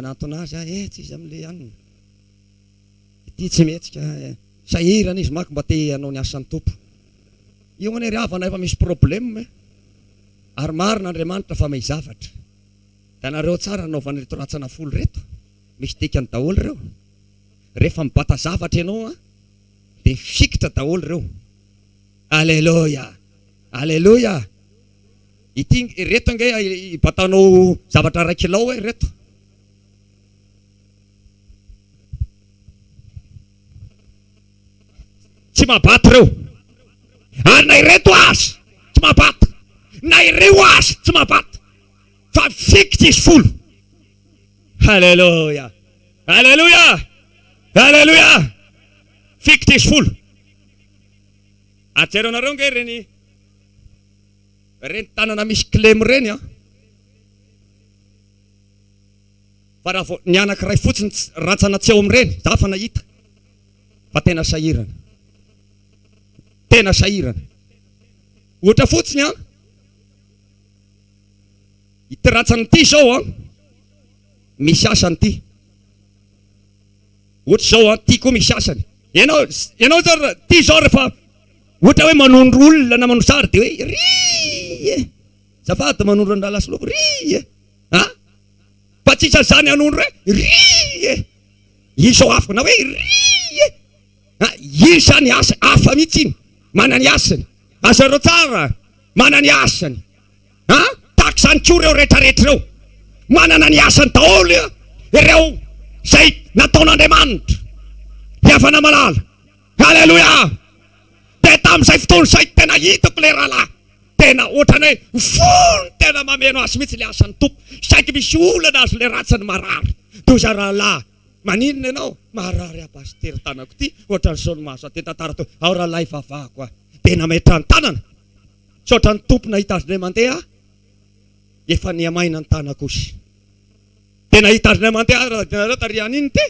nanantona azy aho, etsy izy amin'ilay anona. Ity tsy mihetsika, sahirana izy manko mba te hanao ny asan'ny Tompo. Io anie ry havana efa misy problème e! Ary marina Andriamanitra fa mahay zavatra. Hitanareo tsara nanaovana ireto rantsana folo ireto? Misy dikany daholo ireo. Rehefa mibata zavatra ianao an, dia mifikitra daholo ireo. Aleloia! Aleloia! Ity, ireto ange hibatanao zavatra iray kilao e, ireto. Tsy mahabato ireo. Ary na ireto aza tsy mahabato. Na ireo aza tsy mahabato. Fa mifikitra izy folo. Haleloia! Haleloia! Haleloia! Fikitra izy folo. Ary jerenareo ange ireny ireny tanana misy kilema ireny an. Fa raha vao ny anankiray fotsiny rantsana tsy ao amin'ireny, za fa nahita fa tena sahirana. Tena sahirana. Ohatra fotsiny an, ity rantsana ity izao an, misy asany ity. Ohatra izao an, ity koa misy asany. Ianao, ianao zao, ity izao rehefa ohatra hoe manondro olona na manondro sary dia hoe ry e! Azafady manondro an-dRalahy Solofo, ry e! A! Fa tsisy an'izany hanondro hoe ry e! Izao hafa na hoe ry e! A! Iny izany asa hafa mihitsy iny, manana ny hasiny. Azonareo tsara, manana ny hasiny. A! Tahaka izany koa ireo rehetrarehetra ireo. Manana ny hasiny daholo ireo izay nataon'Andriamanitra. Ry havana malala. Aleloia! Dia tamin'izay fotoana izay tena hitako ilay rahalahy. Tena ohatrany hoe fo no tena mameno azy mihitsy ilay asan'ny Tompo. Saingy misy olana azy ilay ratsiny marary. Dia hoy izaho rahalahy, maninona ianao? Marary aho pasitera tanako ity, ohatran'izao no mahazo ahy. Dia nitantara teo, ao rahalahy ivavahako aho. Dia nametrahany tanana. Misaotra ny Tompo nahita azy indray mandeha aho, efa nihamaina ny tanako ozy. Dia nahita azy indray mandeha aho, raha tary an'inona ity?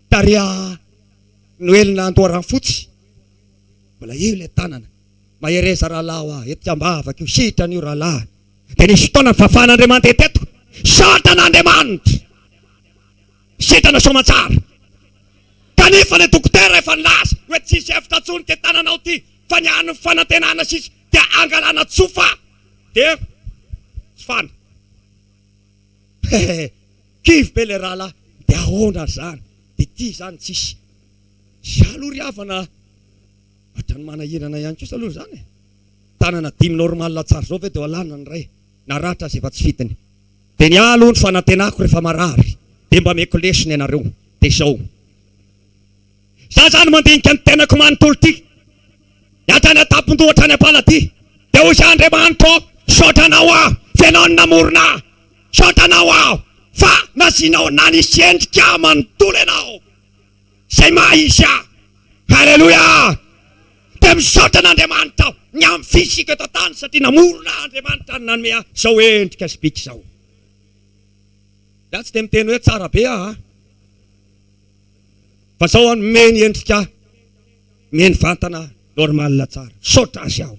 Tary Noelina Andoharanofotsy. Mbola eo ilay tanana. Mahereza rahalahy hoa, hetsika am-bavaka io, sitrana io rahalahy. Dia nisy fotoana nivavan'Andriamanitra teto, saotra an'Andriamanitra. Sitrana soamantsara. Kanefa ilay dokotera efa nilaza hoe tsisy hevitra intsony ity tananao ity fa ny hany fanantenana sisa dia hangalana tsofa dia tsofana. Hehe, kivy be ilay rahalahy, dia ahoana ary izany? Dia ity izany tsisy. Za aloha ry havana Ohatran'ny manahirana ihany kosa aloha izany e! Tanana dimy normal tsara izao ve dia ho alana ny iray? Naratra aza efa tsy fidiny. Dia ny ahy aloha ny fanantenako rehefa marary dia mba ameko lesona ianareo dia izao. Za izany mandinika ny tenako manontolo ity, ny hatrany an-tampon-doha hatrany am-paladia, dia hoy za Andriamanitra ô, misaotra anao aho fa ianao no namorona ahy, misaotra anao aho fa nasianao nanisy endrika ahy manontolo ianao. Izay maha izy ahy. Haleloia! Dia misaotra an'Andriamanitra aho ny amin'ny fisiako eto an-tany satria namorona ahy Andriamanitra ary nanome ahy izao endrika sy bika izao. Za tsy dia miteny hoe tsara be aho an! Fa zao aho nomeny endrika ahy, nomeny vatana normal tsara. Misaotra azy aho.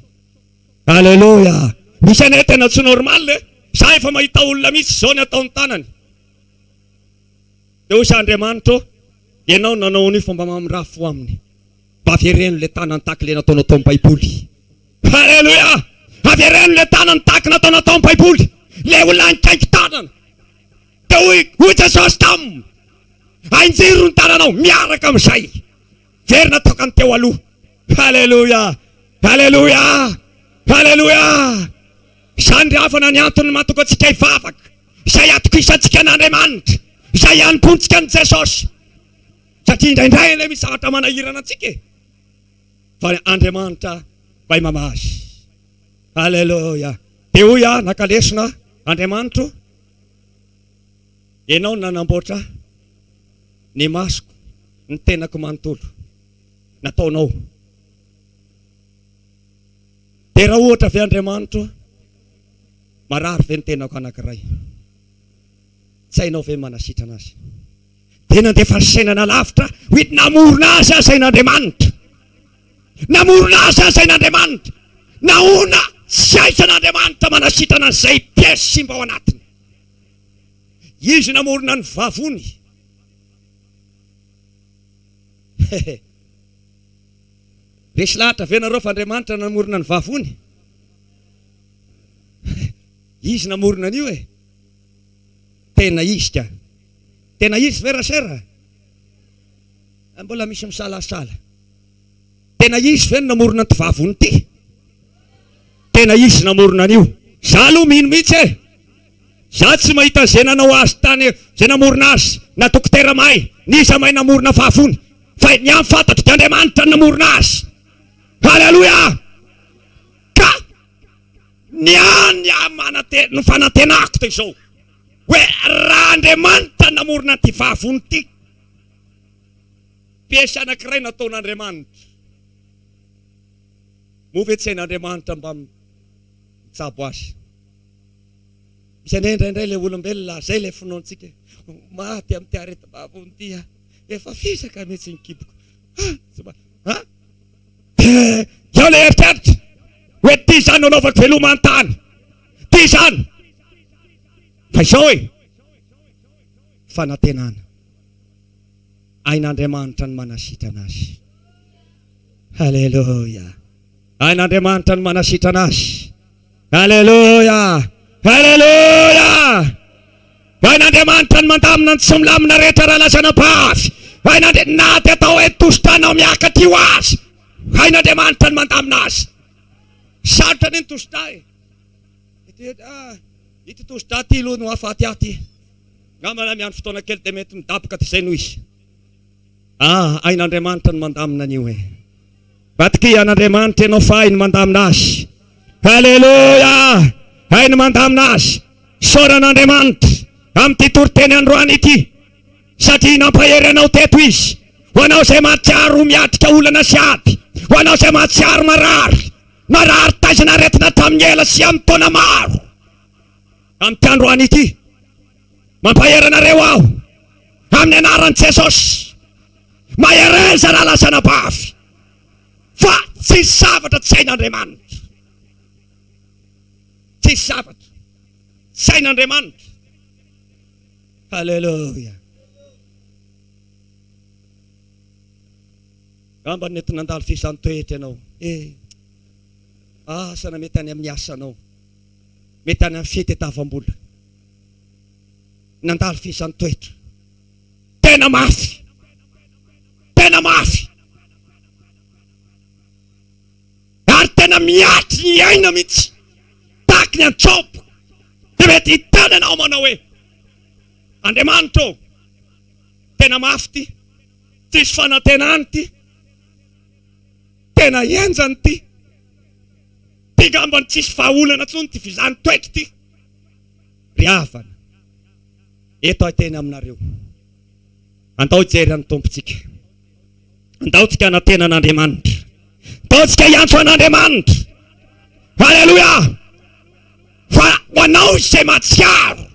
Aleloia! Misy anie tena tsy normal e! Za efa mahita olona mihitsy izao ny ataon'ny tanany. Dia hoy izy, Andriamanitra ô, Ianao no nanao an'io fa mba mamindrà fo aminy. Mba avereno ilay tanany tahaka ilay nataonao tao amin'ny Baiboly. Haleloia! Avereno ilay tanany tahaka nataonao tao amin'ny Baiboly. Ilay olona nikaiki-tanana. Dia hoy, hoy Jesosy taminy, Ainjiro ny tananao miaraka amin'izay. Verina tahaka ny teo aloha. Haleloia! Haleloia! Haleloia! Izany ry havana ny antony mahatonga antsika hivavaka. Izay atokisantsika an'Andriamanitra, izay anompoantsika an'i Jesosy. Satria indraindray anie misy zavatra manahirana antsika e. Fa Andriamanitra mahay mamaly. Aleloia. Dia hoy aho naka lesona, Andriamanitro, Ianao no nanamboatra ny masoko, ny tenako manontolo. Nataonao. Dia raha ohatra ve Andriamanitro, Marary ve ny tenako anankiray? Tsy hainao ve ny manasitrana azy? Dia nandefa fisainana lavitra hoe namorona azy aza in'Andriamanitra. Namorona azy aza in'Andriamanitra. Nahoana tsy aisan'Andriamanitra manasitrana an'izay pièce simba ao anatiny? Izy namorona ny vavony. Hehe. Resy lahatra ve nareo fa Andriamanitra namorona ny vavony? Izy namorona an'io e. Tena izy ka. Tena izy ve Rasera? Mbola misy misalasala. Tena izy ve no namorona an'ity vavony ity? Tena izy namorona an'io. Za aloha mino mihitsy e. Za tsy mahita an'izay nanao azy tany, izay namorona azy, na dokotera mahay, n'iza mahay namorona vavony. Fa ny ahy fantatro dia Andriamanitra no namorona azy. Haleloia! Ka ny ahy ny ahy manante, ny fanantenako dia izao, hoe raha Andriamanitra namorona an'ity vavony ity, piesy anankiray nataon'Andriamanitra, moa ve tsy hain'Andriamanitra mba mitsabo azy? Misy anie indraindray ilay olombelona, izay ilay finoantsika, maty amin'ity aretim-bavony ity aho, efa fisaka mihitsy ny kiboko, ah, tsy mba, ah, dia eo ilay eritreritra, hoe ity izany no anaovako veloma an-tany, ity izany, fa izao e, fanantenana, hain'Andriamanitra ny manasitrana azy. Haleloia! Hain'Andriamanitra ny manasitrana azy. Aleloia! Aleloia! Hain'Andriamanitra ny mandamina ny tsy milamina rehetra raha lasa anabavy. Hain'Andri na dia atao hoe tosi-dranao miakatra io aza. Hain'Andriamanitra ny mandamina azy. Sarotra anie ny tosi-dra e. Ity ah, ity tosi-dra ity aloha no hahafaty ahy ity. Angamba na miandry fotoana kely dia mety midaboka dia izay no izy. Ah, hain'Andriamanitra ny mandamina an'io e. Matokia an'Andriamanitra ianao fa hainy mandamina azy. Haleloia! Hainy mandamina azy. Isaorana Andriamanitra amin'ity toriteny androany ity satria nampahery anao teto Izy. Ho anao izay mahatsiaro ho miatrika olana sy ady, ho anao izay mahatsiaro marary, marary taizana aretina hatramin'ny ela sy amin'ny taona maro. Amin'ity androany ity, mampahery anareo aho amin'ny anaran'i Jesosy. Mahereza rahalahy sy anabavy fa tsisy zavatra tsy hain'Andriamanitra. Tsisy zavatra tsy hain'Andriamanitra. Haleloia. Angamba nety nandalo fizan-toetra ianao. Eh, asa na mety any amin'ny asanao, mety any amin'ny fitetavam-bola. Nandalo fizan-toetra. Tena mafy! Tena mafy! Ary tena mihatry ny aina mihitsy, tahaky ny an-tsaopa. Dia mety hiteny ianao manao hoe, Andriamanitra ô, tena mafy ity, tsisy fanantenana ity, tena henjana ity, ity angamba no tsisy vahaolana intsony ity vizan'ny toetra ity. Ry havana, Eto aho hiteny aminareo. Andao hijery an'ny Tompontsika. Andao tsika hanantena an'Andriamanitra. Andao tsika hiantso an'Andriamanitra. Haleloia! Fa ho anao izay mahatsiaro,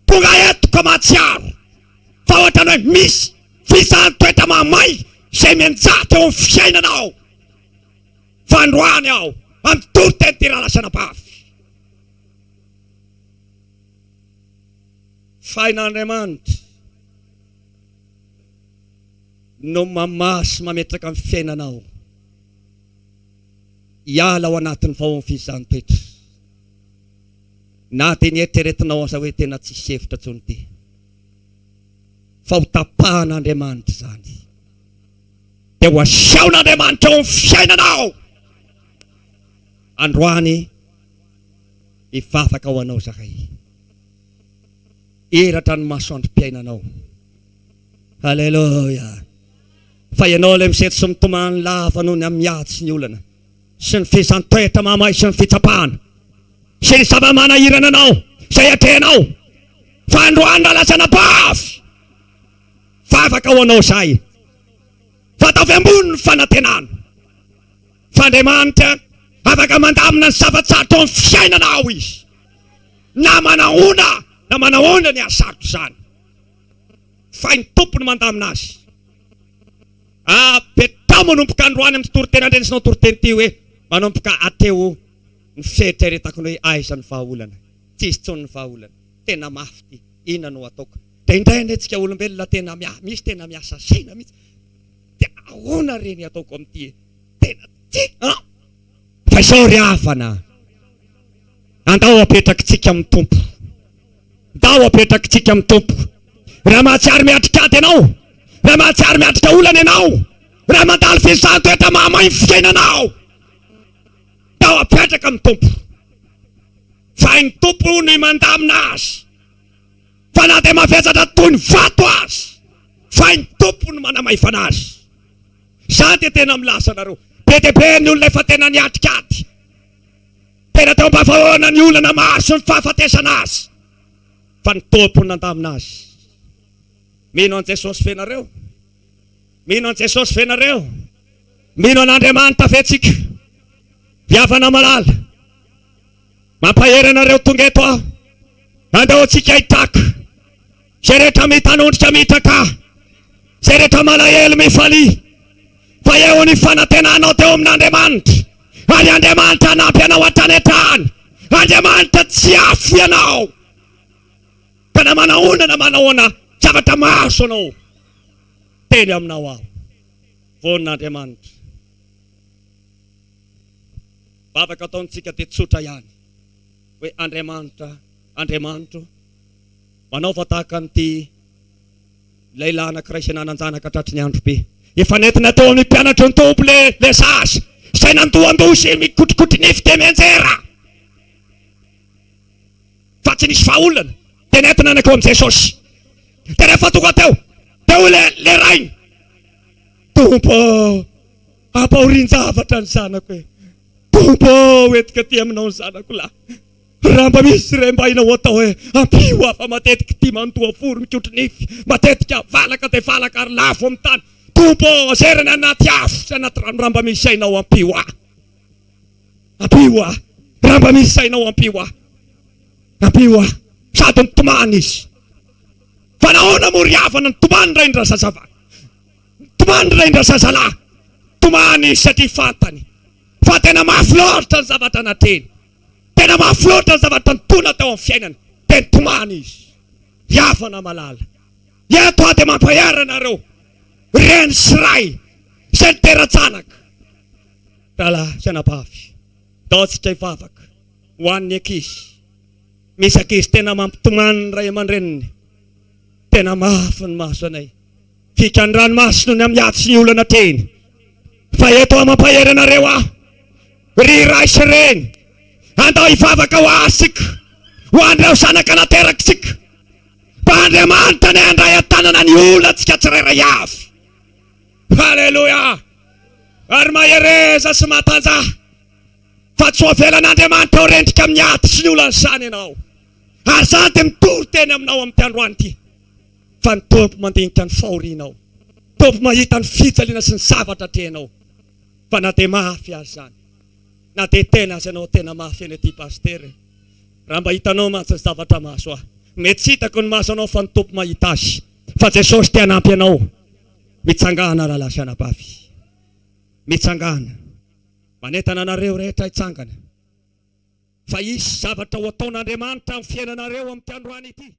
tonga eto ka mahatsiaro fa ohatran'ny hoe misy fizahan-toetra mahamay izay mianjady eo amin'ny fiainanao. Fa androany aho hampitory teny ity rahalahy sy anabavy. Fain'Andriamanitra no mamaha sy mametraka ny fiainanao hiala ao anatin'ny vaon'ny fizahan-toetra. Na dia ny eritreretinao aza hoe tena tsisy hevitra intsony ity, fa ho tapahan'Andriamanitra izany. Dia ho asehon'Andriamanitra ao amin'ny fiainanao androany. Hivavaka ho anao zahay. Eratra ny masoandrom-piainanao. Haleloia. Fa ianao ilay misento sy mitomany lava noho ny amin'ny ady sy ny olana, sy ny fehezan-toetra mahamay sy ny fitsapana, sy ny zava-manahirana anao izay atrehinao. Fa androany raha lasa anabavy, vavaka ho anao zahay. Fa ataovy ambony ny fanantenana. Fa Andriamanitra afaka mandamina ny zava-tsarotra ao amin'ny fiainanao Izy. Na manahoana na manahoana ny hasarotra izany. Fa ny Tompo no mandamina azy. Apetraho manomboka androany amin'ity toriteny andrenesinao toriteny ity hoe manomboka hatreo ny fieritreretako ny hoe aiza ny vahaolana. Tsisy intsony ny vahaolana. Tena mafy ity. Inona no ataoko? Indraindray anie tsika olombelona tena mia, misy tena miasa saina mihitsy. Dia ahoana re ny ataoko amin'ity e? Tena tsy an! Fa izao ry havana, andao apetrakitsika amin'ny Tompo. Ndao apetrakitsika amin'ny Tompo. Raha mahatsiaro miatrika ady ianao, raha mahatsiaro miatrika olana ianao, raha mandalo fizahan-toetra mahamay ny fiainanao, ndao apetraka amin'ny Tompo. Fa hain'ny Tompo ny mandamina azy. Fa na dia mavesatra toy ny vato aza, fa hain'ny Tompo ny manamaivana azy. Za dia tena milaza anareo, be dia be ny olona efa tena niatrika ady. Tena teo am-pavahoana ny olana maro sy ny fahafatesana azy, fa ny Tompo no nandamina azy. Mino an'i Jesosy ve nareo? Mino an'i Jesosy ve nareo? Mino an'Andriamanitra ve tsika? Ry havana malala, mampahery anareo tonga eto aho. Andao antsika hitraka. Izay rehetra mitanondrika mitraka. Izay rehetra malahelo mifalia. Fa eo ny fanantenanao teo amin'Andriamanitra. Ary Andriamanitra hanampy anao hatrany hatrany. Andriamanitra tsy hahafoy anao. Ka na manahoana na manahoana zavatra mahazo anao, teny aminao aho. Vonona Andriamanitra. Vavaka ataontsika dia tsotra ihany hoe Andriamanitra, Andriamanitro, manaova tahaka an'ity lehilahy anankiray izay nanan-janaka tratry ny andro be. Efa nentina teo amin'ny mpianatry ny Tompo le le zaza izay nandohandoha sy mikotrikotry nify dia mianjera fa tsy nisy vahaolana dia nentina nankeo amin'i Jesosy. Dia rehefa tonga teo dia hoy le le rainy, Tompo ô, ampahorian-javatra ny zanako e. Tompo ô, hoentiko aty aminao ny zanako lahy. Raha mba misy re mba hainao atao hoe ampio aho fa matetika ity mandoa fory mikotro nify, matetika valaka dia valaka ary lavo amin'ny tany. Tompo ô, azerany anaty afo sy anaty rano raha mba misy hainao ampio ahy. Ampio ahy. Raha mba misy hainao ampio ahy. Ampio ahy. Sady nitomany izy. Fa nahoana moa ry havana nitomany rain-drazazavavy? Nitomany rain-drazazalahy. Tomany izy satria fantany fa tena mafy loatra ny zavatra natrehiny. Tena mafy loatra ny zavatra nitona teo amin'ny fiainany. Dia nitomany izy. Ry havana malala, eto aho dia mampahery anareo, reny sy ray izay nitera-janaka, rahalahy sy anabavy, ndao antsika hivavaka ho an'ny ankizy. Misy ankizy tena mampitomany ny ray aman-dreniny. Tena mafy ny maso anay. Fika ny ranomaso noho ny amin'ny ady sy ny olana atrehiny. Fa eto aho mampahery anareo aho, ry ray sy reny, andao hivavaka ho ahy-sika, ho an'ireo zanaka naterakitsika, mba Andriamanitra anie handray an-tanana ny olantsika tsirairay avy. Haleloia! Ary mahereza sy matanjaha, fa tsy ho avelan'Andriamanitra ho rendrika amin'ny ady sy ny olan'izany ianao. Ary izaho dia mitory teny aminao amin'ity androany ity. Fa ny Tompo mandinika ny fahorianao. Tompo mahita ny fijaliana sy ny zavatra atrehinao. Fa na dia mafy aza izany, na dia tena aza ianao tena mafy eny aty Pasitera e. Raha mba hitanao mantsy ny zavatra mahazo ahy. Mety tsy hitako ny maso anao fa ny Tompo mahita azy. Fa Jesosy te hanampy anao. Mitsangàna rahalahy sy anabavy. Mitsangàna. Manentana anareo rehetra hitsangana. Fa hisy zavatra ho ataon'Andriamanitra amin'ny fiainanareo amin'ity androany ity.